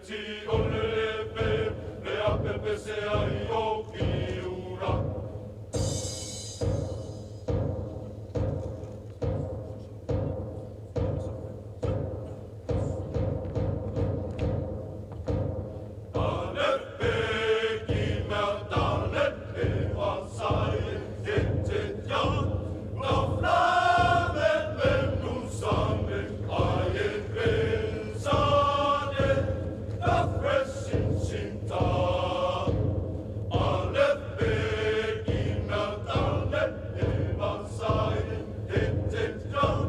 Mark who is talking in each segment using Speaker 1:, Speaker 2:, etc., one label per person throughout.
Speaker 1: T O L L P L A P P C A I O P U R A. Aleph B Gimel Dalet He Vav Zayin Het Tet Yod Kaf Lamed Mem Nun Samech Ayin Pen Tzadek Taf Resh Shin Shin Tav. Aleph B Gimel Dalet He Vav Zayin Het Tet Yod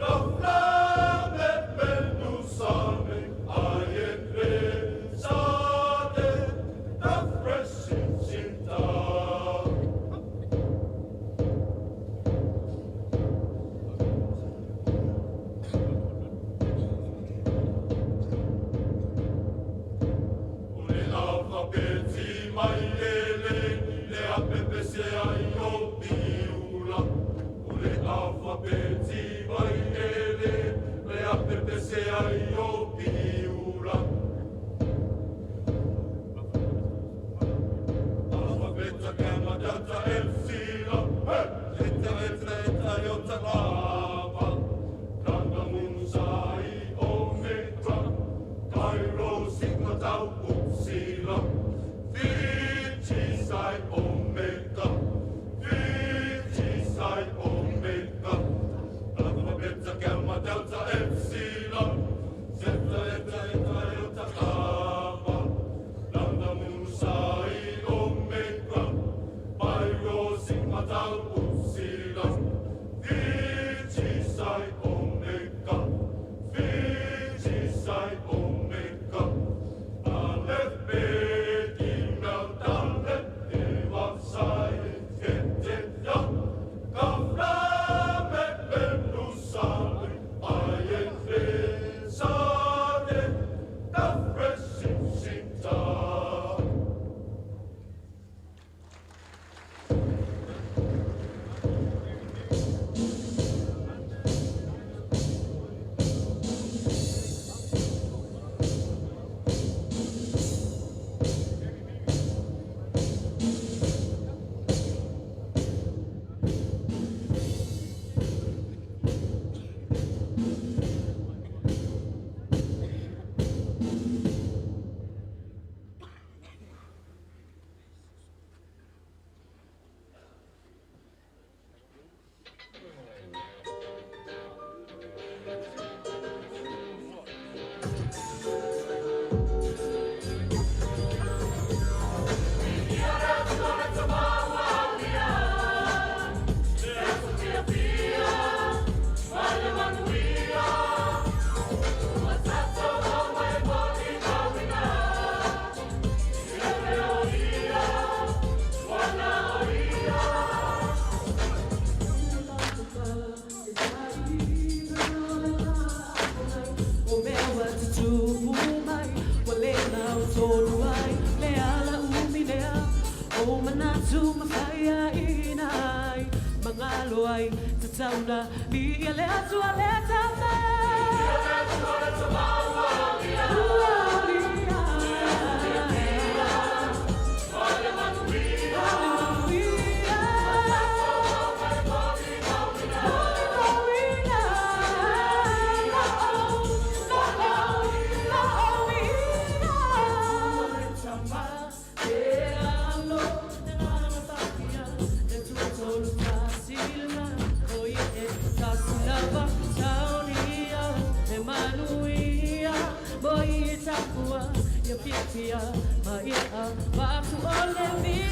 Speaker 1: Kaf Lamed Mem Nun Samech Ayin Pen Tzadek Taf Resh Shin Shin Tav. O le alfabeti mai le le, le A P P C A I O P U L A. O le alfabeti mai le le, le A P P C A I O P U L A. Alpha Beta Gamma Delta Epsilon, hey! Zeta Eta Eta Iota Kappa, Lambda Mu Psi Omicron, Chi Rho Sigma Tau Upsilon, Phi Chi Psi Omega, Phi Chi Psi Omega. Alpha Beta Gamma Delta Epsilon, Zeta Eta Eta Iota Kappa, Lambda Mu Psi Omicron, Pi Rho Sigma Tau Upsilon, Phi Chi Psi Omega, Phi Chi Psi Omega. Aleph Bet Gimel Dalet He Vav Zayin Het Tet Yod Kaf Lamed Mem Nun Samech Ayin Pen Tzadek Taf Resh Shin Shin Tav.
Speaker 2: O mea ua tutupu mai, ua le mautonu ai le ala umi lea o manatu ma faiaina ai, magalo ai tatau na viia le Atua le Tama. Ua ulia.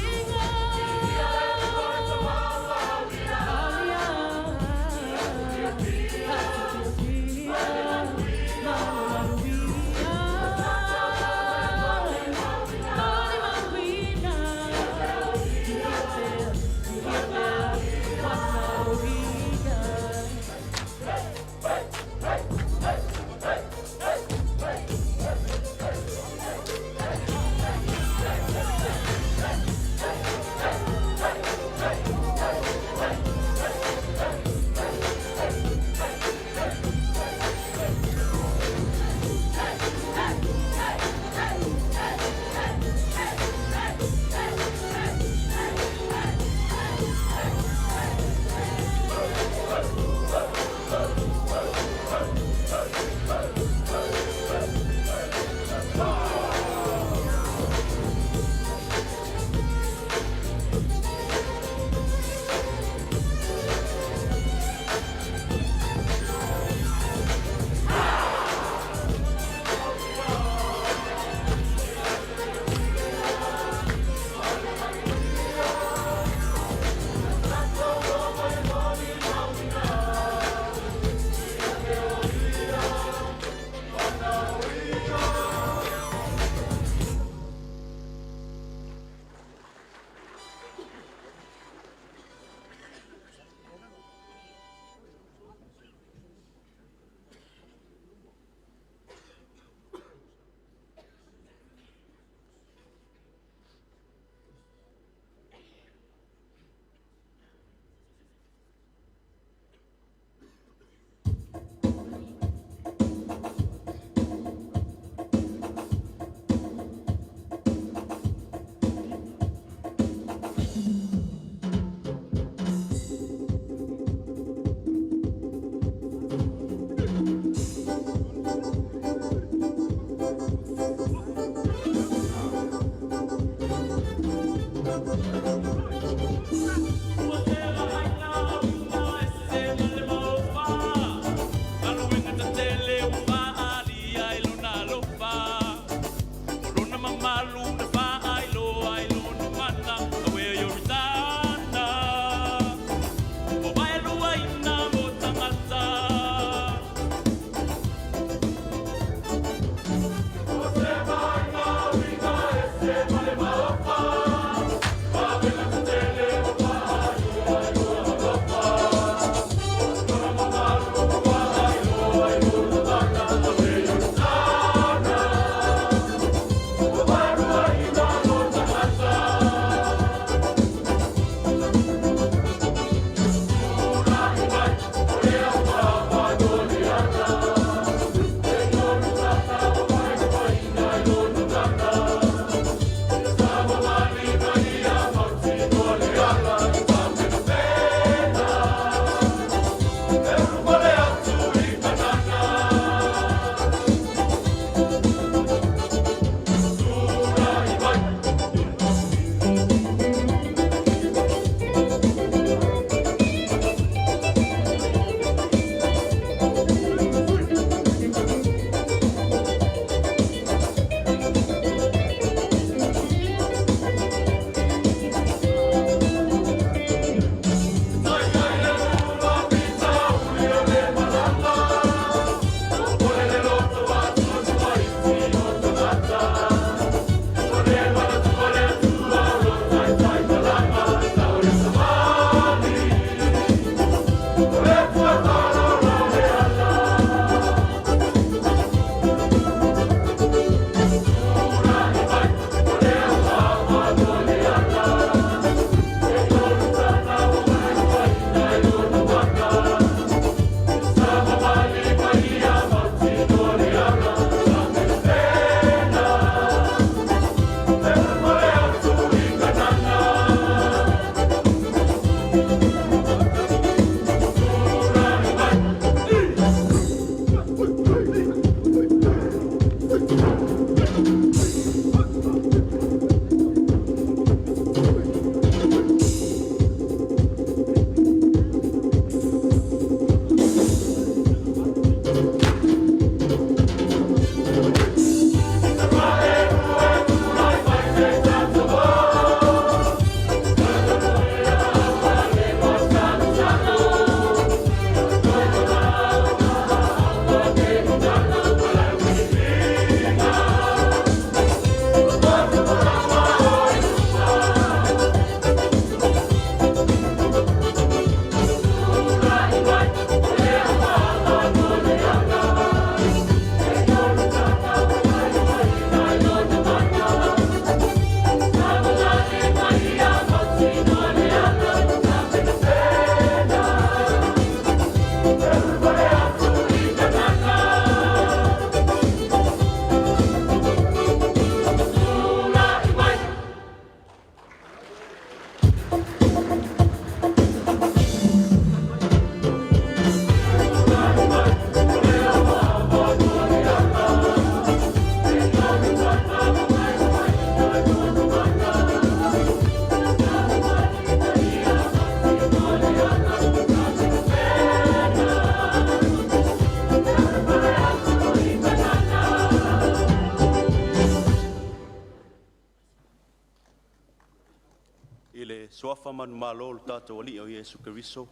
Speaker 3: I le suafa manumalo o lo tatou Alii o Iesu Keriso,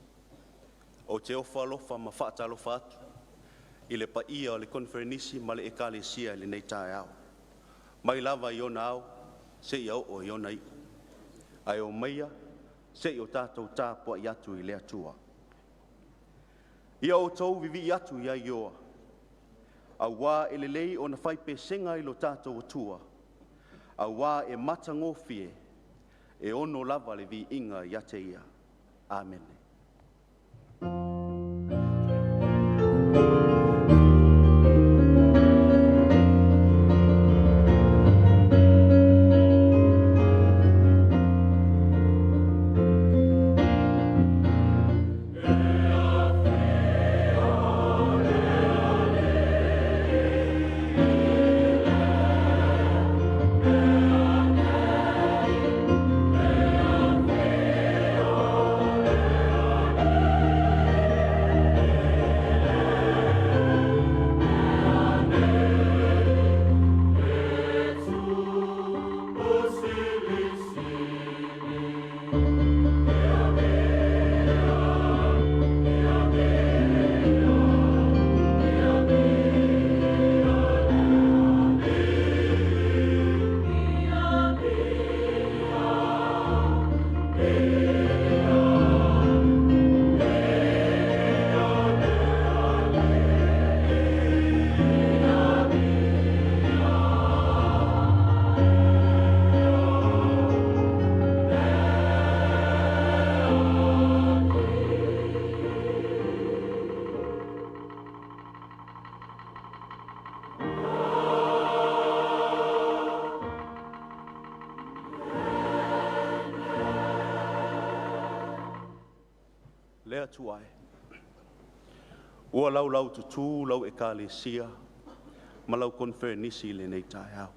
Speaker 3: ou te ofo alofa ma faatalofa atu i le paia o le Koneferenisi ma le Ekalesia i lenei taeao, mai lava i ona ao seia oo i ona iu. Ae oo maia se i o tatou tapuai atu i le Atua. Ia outou vivii atu ia Ioa, aua e lelei ona fai pesega i lo tatou Atua, aua e matagofie, e ono lava le viiga ia te Ia. Amene. Le Atua e, ua laulaututu lau Ekalesia ma lau Koneferenisi i lenei taeao,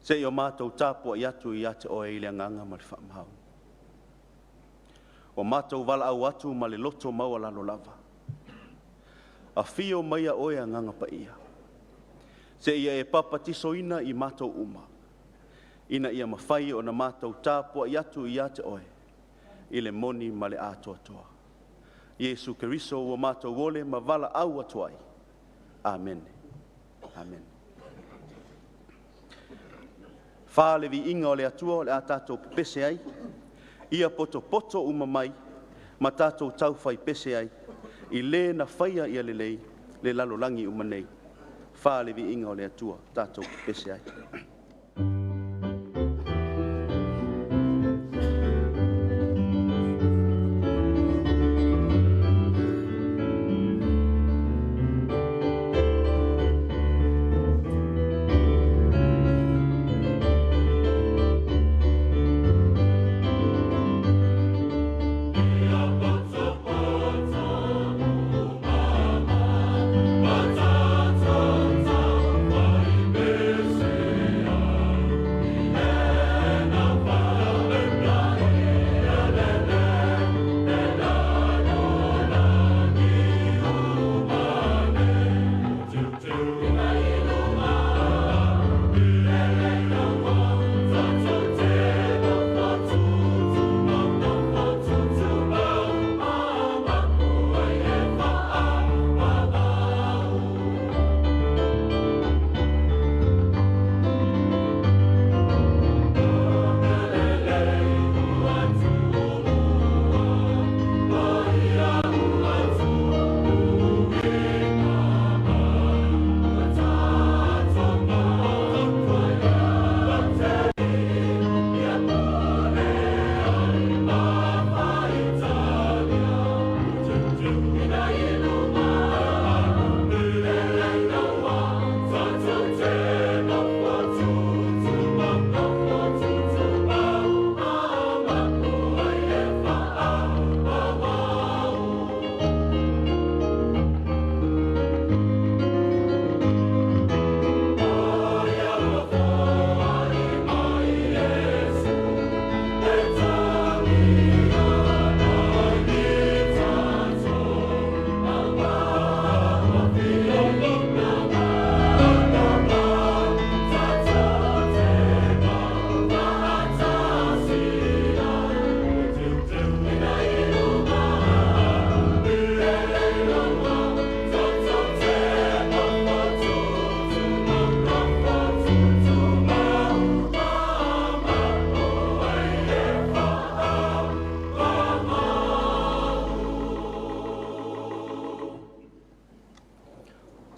Speaker 3: se i o matou tapuai atu ia te Oe i le agaga ma le faamaoni. Ua matou valaau atu ma le loto maualalo lava, afio maia Oe Agaga Paia, se i e papatisoina i matou uma, ina ia mafai ona matou tapuai atu ia te Oe i le moni ma le atoatoa. Iesu Keriso ua matou ole ma valaau atu ai. Amene. Amene. Fa le viiga o le Atua o le a tatou pepese ai, ia potopoto uma mai ma tatou taufai pese ai i Le na faia ia lelei le lalolagi uma nei. Fa le viiga o le Atua, tatou pepese ai.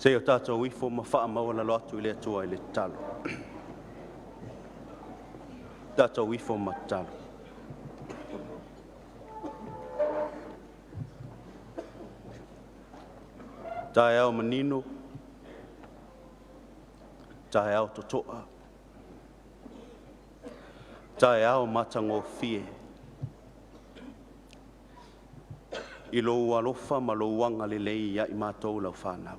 Speaker 3: Se i o tatou ifo ma faamaualalo atu i le Atua i le tatalo. Tatou ifo ma tatalo. Taeao manino, taeao totoa, taeao matagofie, i lou alofa ma lou agalelei ia i matou lau fanau.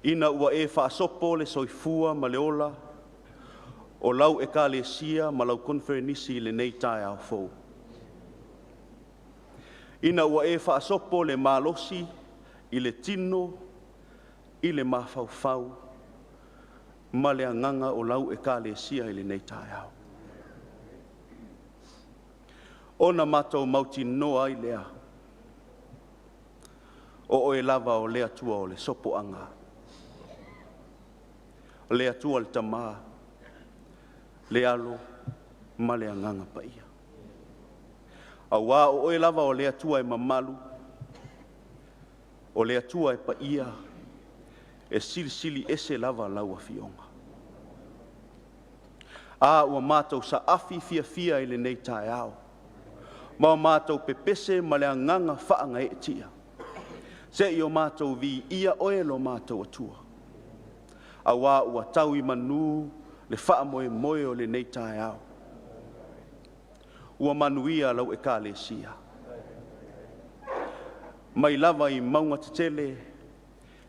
Speaker 3: Ina ua e faasopo le soifua ma le ola o lau Ekalesia ma lau Koneferenisi i lenei taeao fou. Ina ua e faasopo le malosi i le tino, i le mafaufau ma le agaga o lau Ekalesia i lenei taeao. Ona matou mautinoa ai lea, o Oe lava o le Atua o le sopoaga, le Atua le Tama, le Alo ma le Agaga Paia. Aua o Oe lava o le Atua e mamalu, o le Atua e paia, e silisili ese lava lau Afioga. A ua matou saafi fiafia i lenei taeao, ma matou pepese ma le agaga faagaeetia, se i o matou viia Oe lo matou Atua, aua ua tau i manu le faamoemoe o lenei taeao. Ua manuia lau Ekalesia, mai lava i mauga tetele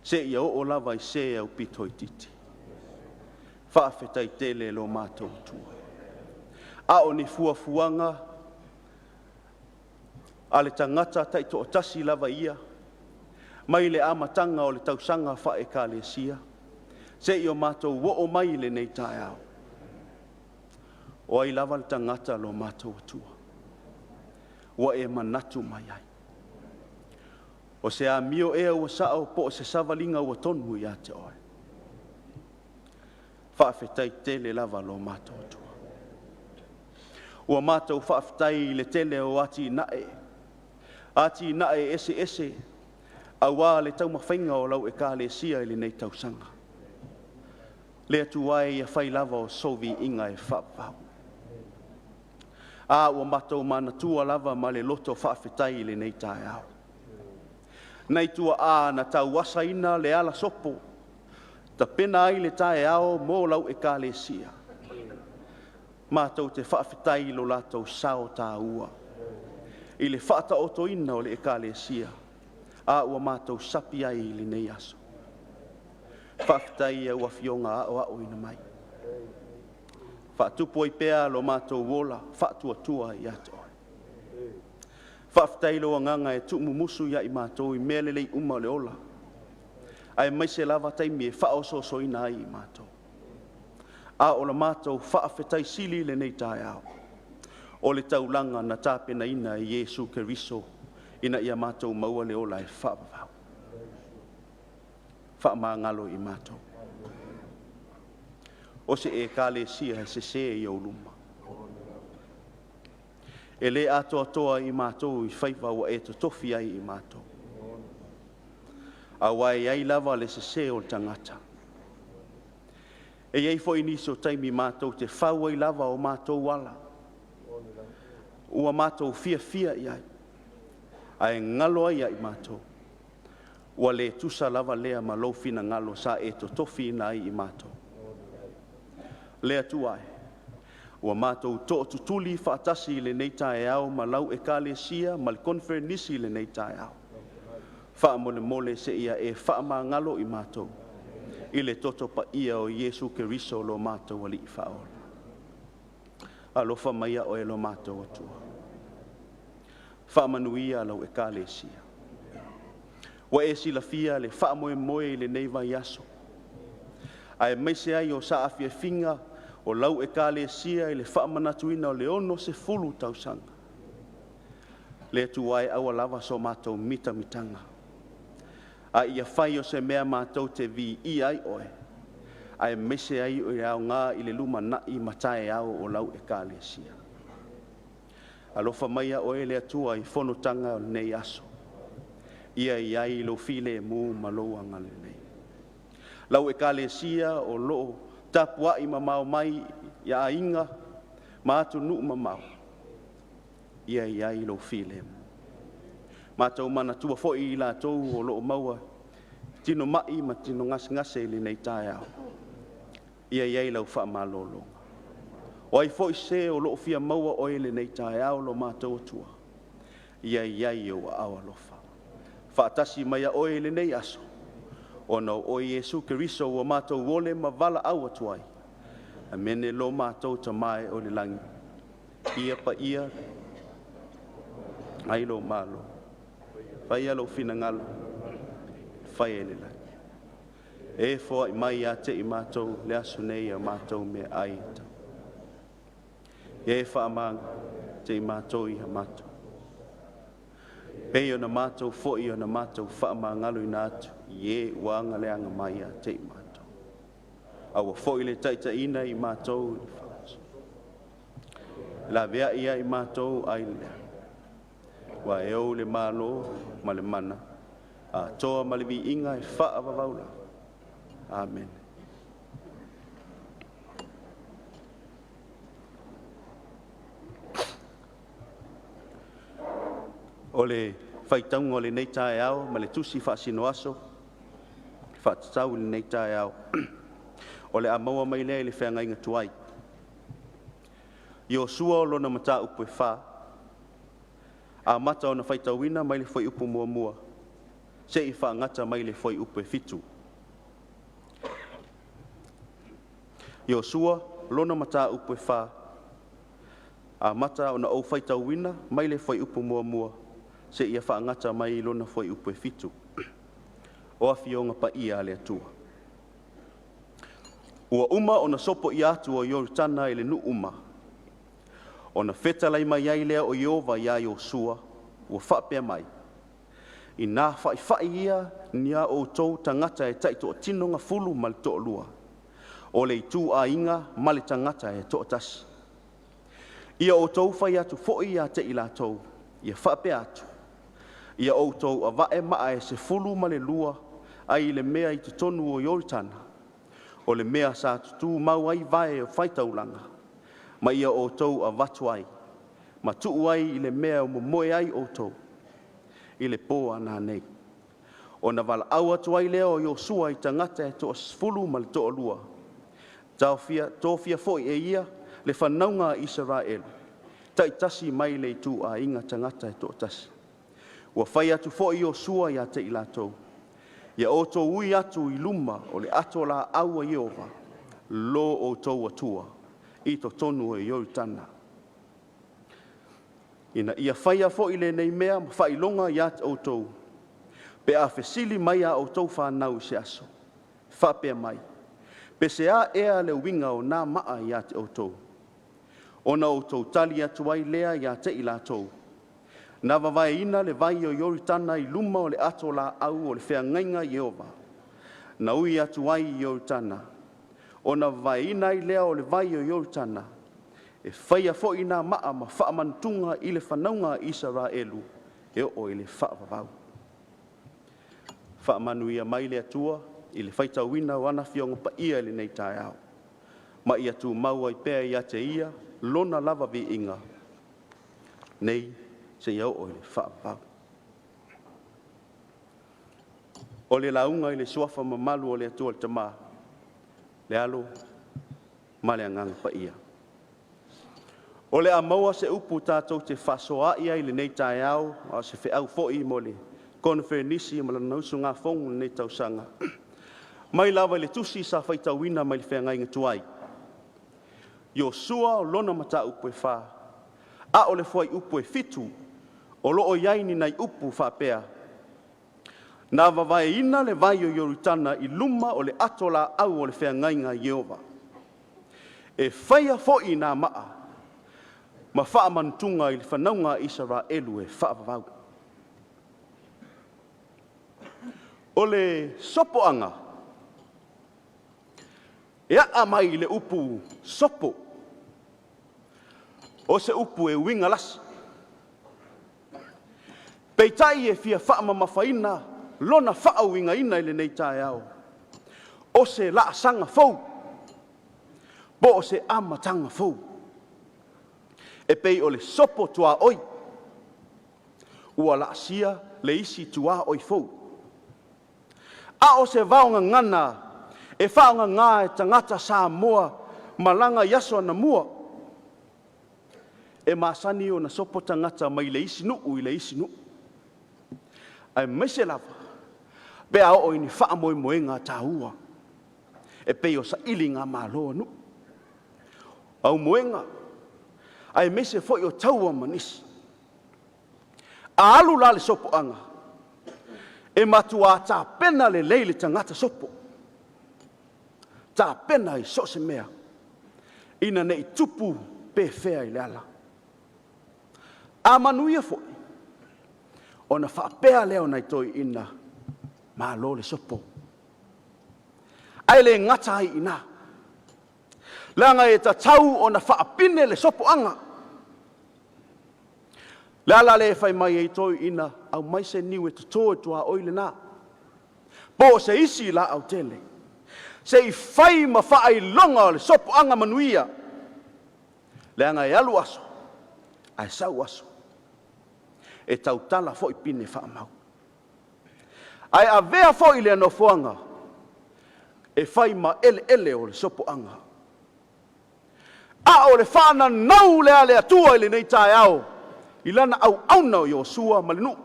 Speaker 3: seia oo lava i se aupito itiiti. Faafetai tele i lo matou Atua. A o ni fuafuaga a le tagata taitoatasi lava ia, mai le amataga o le tausaga faale-Ekalesia seia matou oo mai i lenei taeao, o ai lava le tagata lo matou Atua ua e manatu mai ai? O se amio ea ua sao po o se savaliga ua tonu ia te Oe? Faafetai tele lava lo matou Atua. Ua matou faafetai i le tele o atinae, atinae eseese aua le taumafaiga o lau Ekalesia i lenei tausaga. Le Atua e, ia fai lava o sou viiga e faavavau. A ua matou manatua lava ma le loto faafetai i lenei taeao, nai tuaa na tauasaina le alasopo, tapena ai le taeao mo lau Ekalesia. Matou te faafetai i lo latou sao taua i le faataotoina o le Ekalesia, a ua matou sapi ai i lenei aso. Faafetai i au Afioga aoaoina mai, faatupu ai pea lo matou ola faatuatua ia te Oe. Faafetai i lou Agaga e tuumumusu ia i matou i mea lelei uma o le ola, aemaise lava taimi e faaosoosoina ai i matou. A o la matou faafetai sili i lenei taeao, o le taulaga na tapenaina e Iesu Keriso ina ia matou maua le ola e faavavau. Faamagalo i matou. O se Ekalesia e sese i ou luma, e le atoatoa i matou i faiva ua e totofi ai i matou, aua e i ai lava le sese o le tagata. E i ai foi nisi o taimi matou te fau ai lava o matou ala, ua matou fiafia i ai, ae galo ai ia i matou, ua le tusa lava lea ma lou finagalo sa e totofiina ai i matou. Le Atua e, ua matou tootutuli faatasi i lenei taeao ma lau Ekalesia ma le Koneferenisi i lenei taeao, faamolemole seia e faamagalo i matou i le toto paia o Iesu Keriso lo matou Alii Faaola. Alofa maia Oe lo matou Atua, faamanuia lau Ekalesia. Ua e silafia le faamoemoe i lenei vaiaso, aemaise ai o saafiafiga o lau Ekalesia i le faamanatuina o le 60 tausaga. Le Atua e, aua lava so matou mitamitaga, a ia fai o se mea matou te viia ai Oe, aemaise ai o le aoga i le lumanai ma taeao o lau Ekalesia. Alofa maia Oe le Atua i fonotaga o lenei aso. Ia i ai lou filemu ma lou agalelei. Lau Ekalesia o lo o tapuai mamao mai i aiga ma atunuu mamao, ia i ai lou filemu. Matou manatua foi i latou o lo o maua i tino mai ma tino gasegase i lenei taeao, ia i ai lau faamalologa. O ai foi se o lo o fia maua Oe i lenei taeao lo matou Atua, ia i ai i ou aao alofa. Faatasi mai ia Oe i lenei aso, ona o Oe Iesu Keriso ua matou ole ma valaau atu ai. Amene lo matou Tama e oi le lagi, ia paia ai lou malo, faia lou finagalo e fai i le lagi. E foai mai ia te i matou le aso nei a matou meaai e tatau. Ia e faamagalo te i matou ia matou. Pei ona matou foi ona matou faamagaloina atu i e ua aga leaga mai ia te i matou. Aua foi le taitaiina i matou i le faasoa, laveai ia i matou ai le leaga, aua e ou le Malo ma le mana, atoa ma le viiga e faavavau lava. Amene. O le faitauga o lenei taeao ma le Tusi Faasinoaso e faatatau i lenei taeao, o le a maua mai lea i le feagaiga tuai. Iosua o lona mataupu e 4, amata ona faitauina mai le fuaiupu 1 seia faagata mai le fuaiupu e 7. Iosua lona mataupu e 4, amata ona ou faitauina mai le fuaiupu 1 seia faagata mai lona fuaiupu e 7. O Afioga Paia a le Atua. Ua uma ona sopoia atu o Ioritana i le nuu uma, ona fetalai mai ai lea o Ieova ia Iosua ua faapea mai, “Ina faifai ia ni a outou tagata e taitoatino-gafulu ma le toalua, o le ituaiga ma le tagata e toatasi. Ia outou fai atu foi ia te i latou, ia faapea atu, ‘Ia outou avae maa e 12 ai le mea i totonu o Ioritana, o le mea sa tutumau ai vae o faitaulaga, ma ia outou avatu ai ma tuu ai i le mea e momoe ai outou i le po a nanei.’ Ona valaau atu ai lea o Iosua i tagata e toasefulu ma le toalua, tofia foi e ia le fanauga a Isaraelu, taitasi mai le ituaiga tagata e toatasi. Ua fai atu foi Iosua ia te i latou, “Ia outou ui atu i luma o le ato laau a Ieova lo outou Atua i totonu o Ioritana, ina ia faia foi lenei mea ma faailoga ia te outou, pe a fesili mai a outou fanau i se aso, faapea mai, ‘Pe a ea le uiga o na maa ia te outou?’ Ona outou tali atu ai lea ia te i latou, ‘Na vavaeina le vai o Ioritana i luma o le ato laau o le feagaiga a Ieova, na ui atu ai i Ioritana, ona vavaeina ai lea o le vai o Ioritana. E faia foi na maa ma faamanatuga i le fanauga a Isaraelu e oo i le faavavau.’” Faamanuia mai le Atua i le faitauina o ana Afioga Paia i lenei taeao, ma ia tumau ai pea ia te Ia Lona lava viiga, nei seia oo i le faavavau. O le lauga i le Suafa mamalu o le Atua le Tama, le Alo ma le Agaga Paia. O le a maua se upu tatou te fefaasoaai ai i lenei taeao, a o se feau foi mo le Koneferenisi ma lana usugafono i lenei tausaga, mai lava i le tusi sa faitauina mai le feagaiga tuai, Iosua lona mataupu e 4, a o le fuaiupu e 7, o lo o i ai ni nai upu faapea: Na vavaeina le vai o Ioritana i luma o le ato laau o le feagaiga a Ieova, e faia foi na maa ma faamanatuga i le fanauga a Isaraelu e faavavau. O le sopoaga, e a'a mai i le upu sopo, o se upu e uiga lasi. Peitai e fia faamamafaina lona faauigaina i lenei taeao, o se laasaga fou, po o se amataga fou, e pei o le sopo tuaoi, ua laasia le isi tuaoi fou. A o se vaogagana e faaaogaina e tagata Samoa malaga i aso anamua, e masani ona sopo tagata mai le isi nuu i le isi nuu, aemaise lava pe a oo i faamoemoega taua e pei o sailigamalo a nuu, aumoega, aemaise foi o taua ma nisi. A alu la le sopoaga, e matua tapena lelei le tagata sopo, tapena i so o se mea, ina ne i tupu pefea i le ala. A manuia foi, ona faapea lea o nai toeaiina, malo le sopo. Ae le gata ai i ina, leaga e tatau ona faapine le sopoaga. O le ala lea e fai mai ai toeaiina, aumai se niu e toto i le tuaoi lena, po o se isi laau tele, se i fai ma faailoga o le sopoaga manuia, leaga e alu aso ae sau aso, e tautala foi pine faamau. Ae avea foi lea nofoaga e fai ma eleele o le sopoaga. A o le faananau lea a le Atua i lenei taeao i lana auauna o Iosua ma le nuu,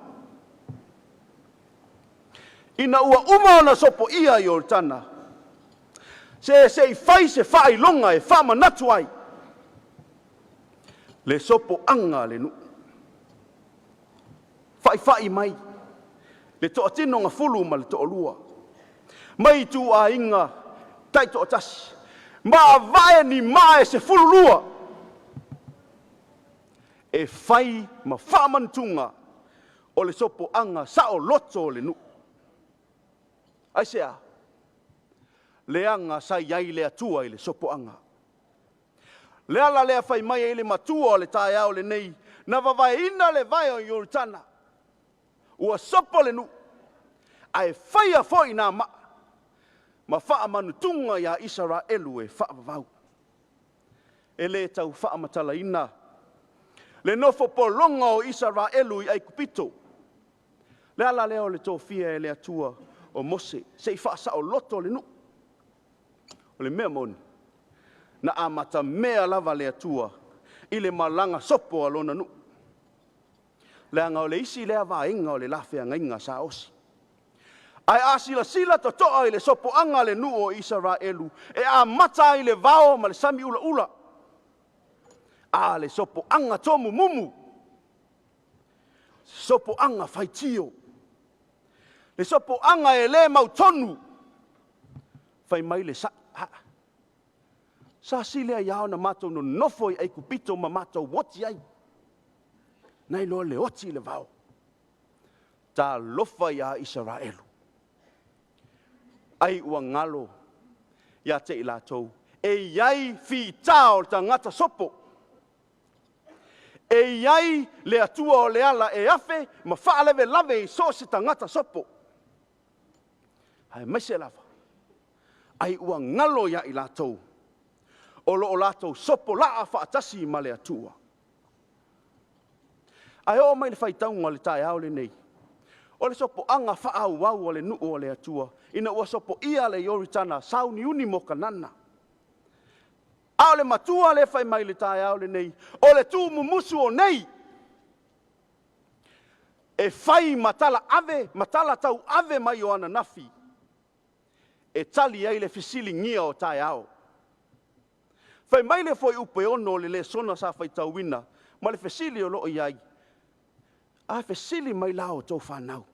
Speaker 3: ina ua uma ona sopoia Ioritana, se i fai se faailoga e faamanatu ai le sopoaga a le nuu. Faifai mai le toatinoagafulu ma le toalua mai ituaiga taitoatasi, ma avae ni maa e 12 e fai ma faamanituga o le sopoaga saoloto o le nuu. Aisea? Leaga sa i ai le Atua i le sopoaga. Le ala lea fai mai ai le matua o le taeao lenei, na vavaeina le vai o Ioritana, ua sopo le nuu, ae faia foi na maa ma faamanutuga ia Isaraelu e faavavau. E le tau faamatalaina le nofo pologa o Isaraelu i Aikupito. O le ala lea o le tofia e le Atua o Mose se i faasaoloto le nuu. O le mea moni, na amatamea lava le Atua i le malaga sopo a Lona nuu, leaga o le isi lea vaega o le la feagaiga sa osi. Ae a silasila totoa i le sopoaga a le nuu o Isaraelu, e amata lava i le vao ma le sami ulaula, a o le sopoaga tomumumu, sopoaga faitio, le sopoaga e le mautonu. Fai mai le sai, “Aa, sa sili ai lava ona matou nonofo i Aikupito ma matou oti ai, nai lo le oti i le vao. Talofa ia Isaraelu, ai ua galo ia te i latou, e i ai fita o le tagata sopo, e i ai le Atua o le ala e afe ma faalavelave i so o se tagata sopo, aemaise lava ai ua galo ia i latou o lo o latou sopolaa faatasi ma le Atua. Ae oo mai i le faitauga o le taeao lenei, o le sopoaga faaauau a le nuu o le Atua ina ua sopoia le Ioritana, sauniuni mo Kanana. A o le matua lea e fai mai i le taeao lenei, o le tuumumusu o nei, e fai ma tala ave ma tala tauave mai o ananafi e tali ai le fesiligia o taeao. Fai mai le fuaiupu e 6 o le lesona sa faitauina ma le fesili o lo o i ai, a fesili mai la a outou fanau,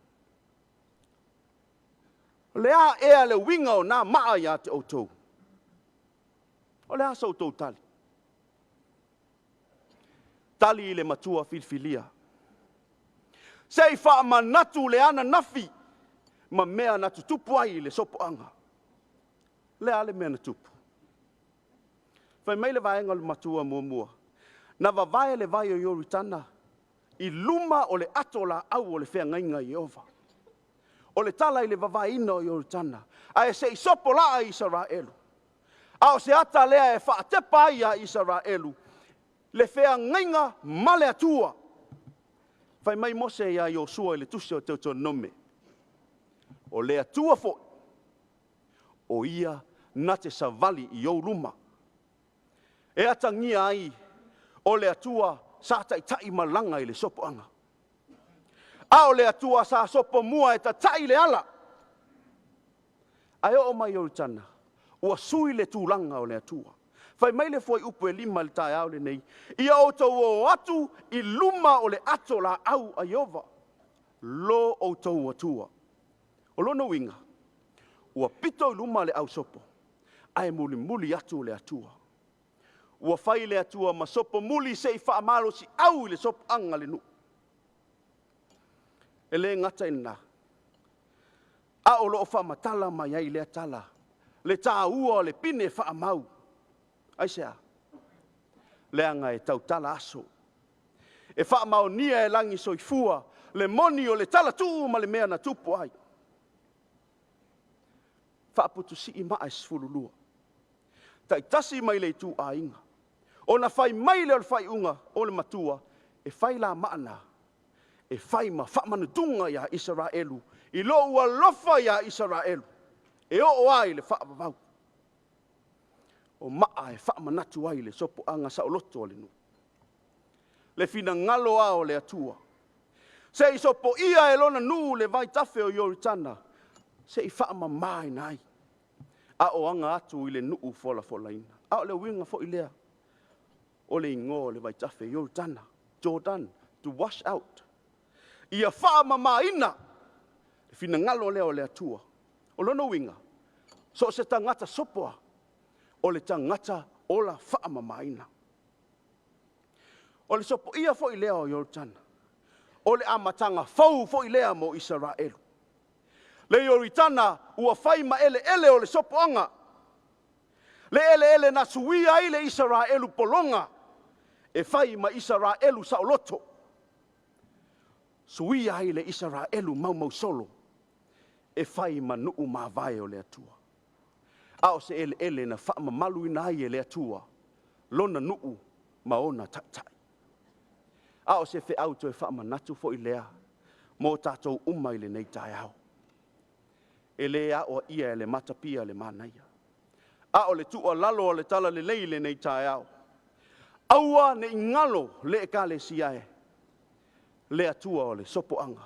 Speaker 3: o le a ea le uiga o na maa ia te outou? O le a sa outou tali? Tali le matua filifilia, se i faamanatu le ananafi ma mea na tutupu ai le sopoaga. O le a le mea na tupu? Fai mai le vaega o le matua muamua, na vavae le vai o Ioritana i luma o le ato laau o le feagaiga a Ieova. O le tala i le vavaeina o Ioritana, ae se i sopolaa Isaraelu. A o se ata lea e faatepa ai ia Isaraelu le feagaiga ma le Atua. Fai mai Mose ia Iosua i le tusi o Teutonome, o le Atua foi, o Ia na te savali i ou luma. E atagia ai o le Atua sa taitaimalaga i le sopoaga, a o le Atua sa sopomua e tatai le ala. Ae oo mai i Ioritana, ua sui le tulaga o le Atua. Fai mai le fuaiupu 5 i le taeao lenei, ia outou o atu i luma o le ato laau a Ieova, lo outou Atua. O lona uiga, ua pito i luma le ausopo, ae mulimuli atu le Atua. Ua fai le Atua ma sopomuli se i faamalosiau i le sopoaga a le nuu. E le gata i lena, a o lo o faamatala mai ai lea tala, le taua o le pine faamau. Aisea? Leaga e tautala aso, e faamaonia e lagisoifua le moni o le talatuu ma le mea na tupu ai. Faaputusii maa e 12, taitasi mai le ituaiga, ona fai mai lea o le faaiuga o le matua, e fai la maa na e fai ma faamanutuga ia Isaraelu i lou alofa ia Isaraelu, e oo lava i le faavavau. O maa e faamanatu ai le sopoaga saoloto a le nuu. Le finagalo lava o le Atua, se i sopoia e Lona nuu le vaitafe o Ioritana, se i faamamaina ai, a o aga atu i le nuu folafolaina. A o le uiga foi lea o le igoa o le vaitafe Ioritana, Jordan, to wash out. Ia faamamaina le finagalo lea o le Atua. O lona uiga, so o se tagata sopo lava, o le tagata ola faamamaina. O le sopoia foi lea o Ioritana, o le amataga fou foi lea mo Isaraelu. Le Ioritana ua fai ma eleele o le sopoaga, le eleele na suia ai le Isaraelu pologa e fai ma Isaraelu saoloto, suia ai le Isaraelu maumausolo e fai ma nuu mavae o le Atua. A o se eleele na faamamaluina ai e le Atua lona nuu ma ona taitai. A o se feau toe faamanatu foi lea mo tatou uma i lenei taeao. E le aoaia e le matapia le manaia, a o le tuualalo a le Talalelei i lenei taeao, aua ne i galo le Ekalesia e, le Atua o le sopoaga.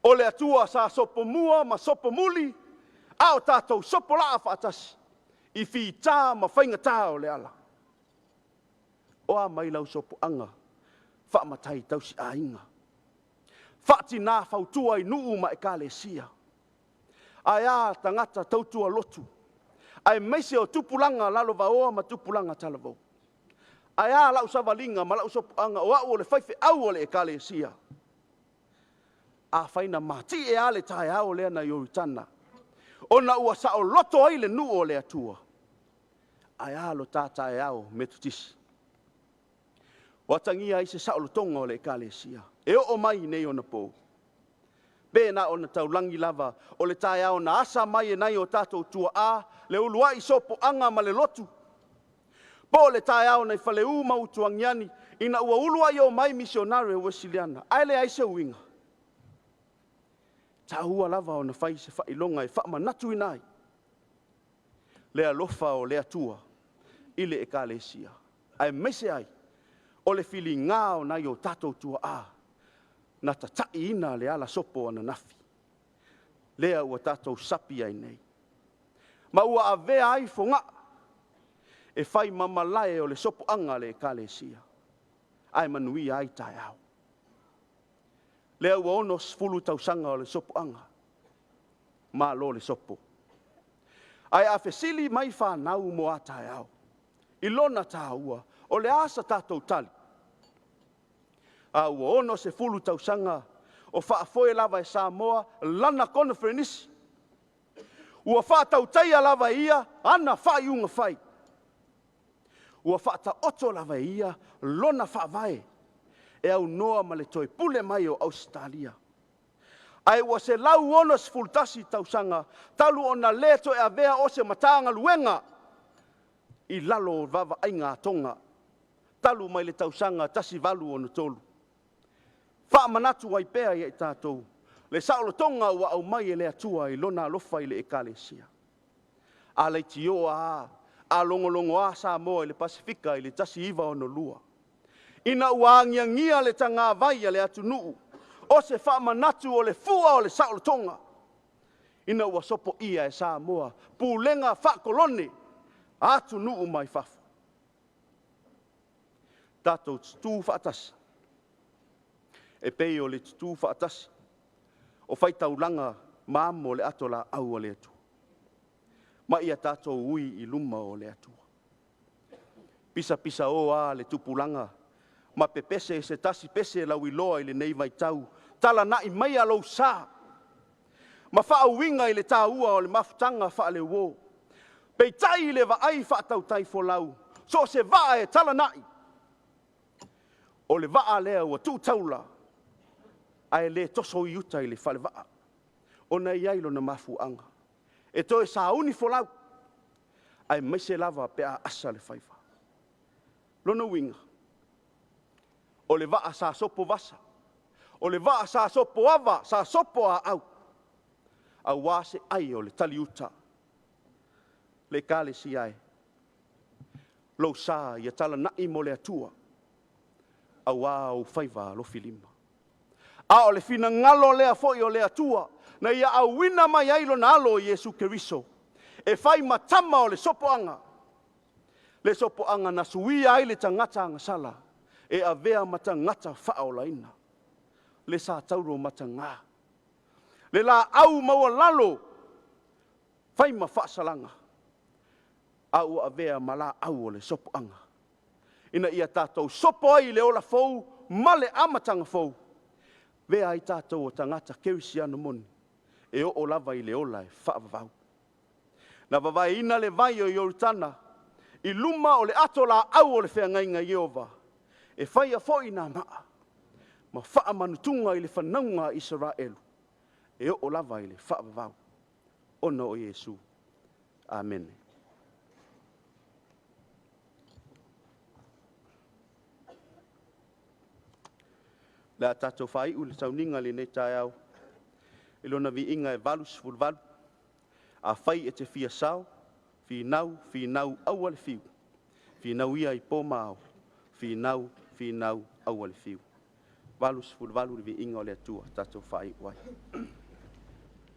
Speaker 3: O le Atua sa sopomua ma sopomuli a o tatou sopolaa faatasi i fita ma faigata o le ala. O a mai lau sopoaga faamatai tausiaiga, faatina fautua i nuu ma ekalesia? Ae a tagata tautua lotu, aemaise o tupulaga lalovaoa ma tupulaga talavou? Ae a lau savaliga ma lau sopoaga o au o le faifeau o le ekalesia? Afai na matie lava le taeao lea na Ioritana ona ua saoloto ai le nuu o le Atua, ae a lo ta taeao Metotisi? Ua atagia ai se saolotoga o le ekalesia e oo mai i nei ona po. Pe na ona taulagi lava o le taeao na asa mai e nai o tatou tuaa le uluai sopoaga ma le lotu, po o le taeao nai Faleu ma Utuagiagi ina ua uluai omai misionare Uesiliana, ae leai se uiga. E taua lava ona fai se faailoga e faamanatuina ai le alofa o le Atua i le ekalesia, aemaise ai o le filiga o nai o tatou tuaa na tataiina le alasopo ananafi, lea ua tatou sapi ai nei, ma ua avea ai Fogaa e fai ma malae o le sopoaga a le ekalesia. Ae manuia ai taeao. Lea ua 60 tausaga o le sopoaga, malo le sopo. Ae a fesili mai fanau mo a taeao i lona taua, o le a sa tatou tali? A ua 60 tausaga o faafoe lava e Samoa lana koneferenisi. Ua faatautaia lava e ia ana faaiuga fai. Ua faataoto lava e ia lona faavae. e aunoa ma le toe pule mai o Ausetalia. Ae ua 161 tausaga talu ona le toe avea o se Matagaluega i lalo o vaavaaiga a Toga talu mai le tausaga 1863. Faamanatu ai pea ia i tatou le saolotoga ua aumai e le Atua i Lona alofa i le Ekalesia. A leitioa lava, a logologoa Samoa i le Pasefika i le 1962, ina ua agiagia le tagavai a le atunuu, o se faamanatu o le fua o le saolotoga, ina ua sopoia e Samoa pulega faa-kolone a atunuu mai fafo. Tatou tutu faatasi e pei o le tutu faatasi o faitaulaga ma amo le atolaau a le Atua, ma ia tatou ui i luma o le Atua. Pisapisao a le tupulaga ma pepese se tasi pese lauiloa i lenei vaitau, talanai maia lou sa ma faauiga i le taua o le mafutaga faale-uo. Peitai i le vaai faatautaifolau, so o se vaa e talanai, o le vaa lea ua tu taula ae le toso i uta i le falevaa, ona e i ai lona mafuaaga, e toe sauni folau, aemaise lava pe a asa le faiva. O lona uiga, o le vaa sa sopovasa, o le vaa sa sopoava, sa sopoaau, aua se ai o le taliuta. Le Ekalesia e, lou sa ia talanai mo le Atua, aua ou faiva alofilima. A o le finagalo lea foi o le Atua na ia auina mai ai Lona Alo o Iesu Keriso e fai ma tama o le sopoaga, le sopoaga na suia ai le tagata agasala e avea ma tagata faaolaina, le sa tauro mataga, le laau maualalo fai ma faasalaga, a ua avea ma laau o le sopoaga, ina ia tatou sopo ai i le ola fou ma le amataga fou, avea ai tatou o tagata kerisiano moni e oo lava i le ola e faavavau. Na vavaeina le vai o Ioritana i luma o le ato laau o le feagaiga a Ieova, e faia foi na maa ma faamanutuga i le fanauga a Isaraelu e oo lava i le faavavau, ona o Iesu. Amene. O le a tatou faaiu le sauniga i lenei taeao i Lona viiga e 88. Afai e te fia sao, finau, finau aua le fiu, finau ia i po ma ao, finau, finau aua le fiu. 88 le viiga o le Atua, tatou faaiu ai.
Speaker 1: Afai e te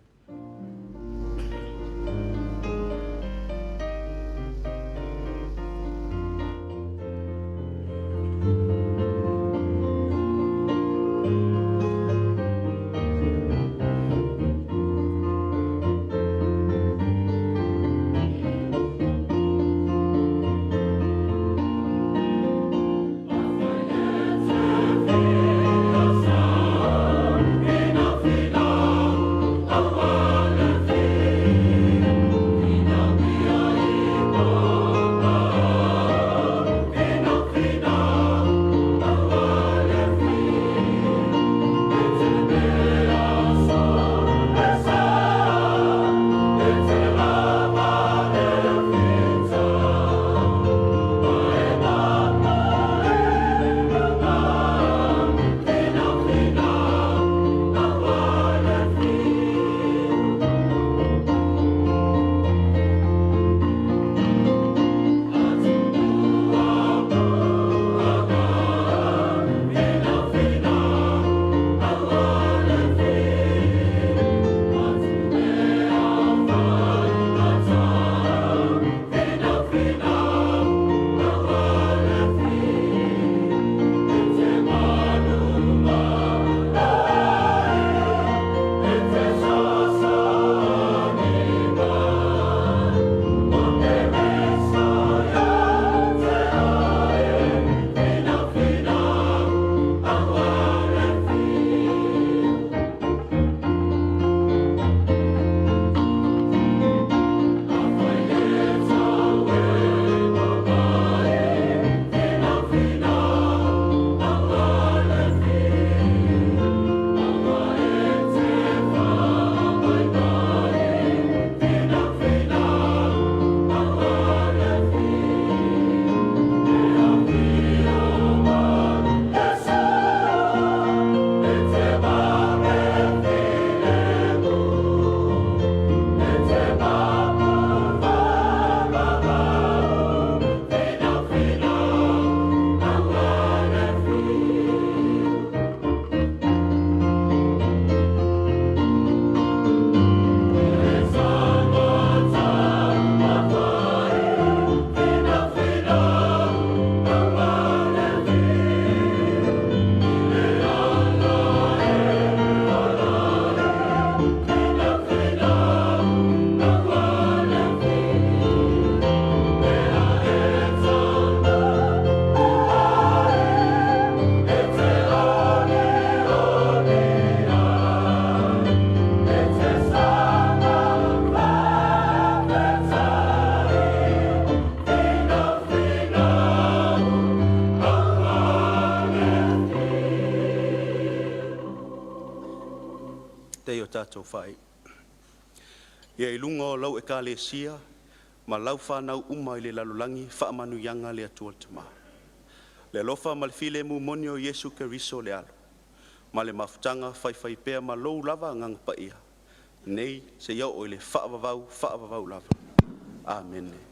Speaker 1: fia sao, finau, finau aua.
Speaker 3: Faafetai o tatou faaiu. Ia i luga o lau Ekalesia ma lau fanau uma i le lalolagi faamanuiaga a le Atua le Tama, le alofa ma le filemu moni o Iesu Keriso le Alo, ma le mafutaga faifaipea ma lou lava Agaga Paia, nei seia oo i le faavavau, faavavau lava. Amene.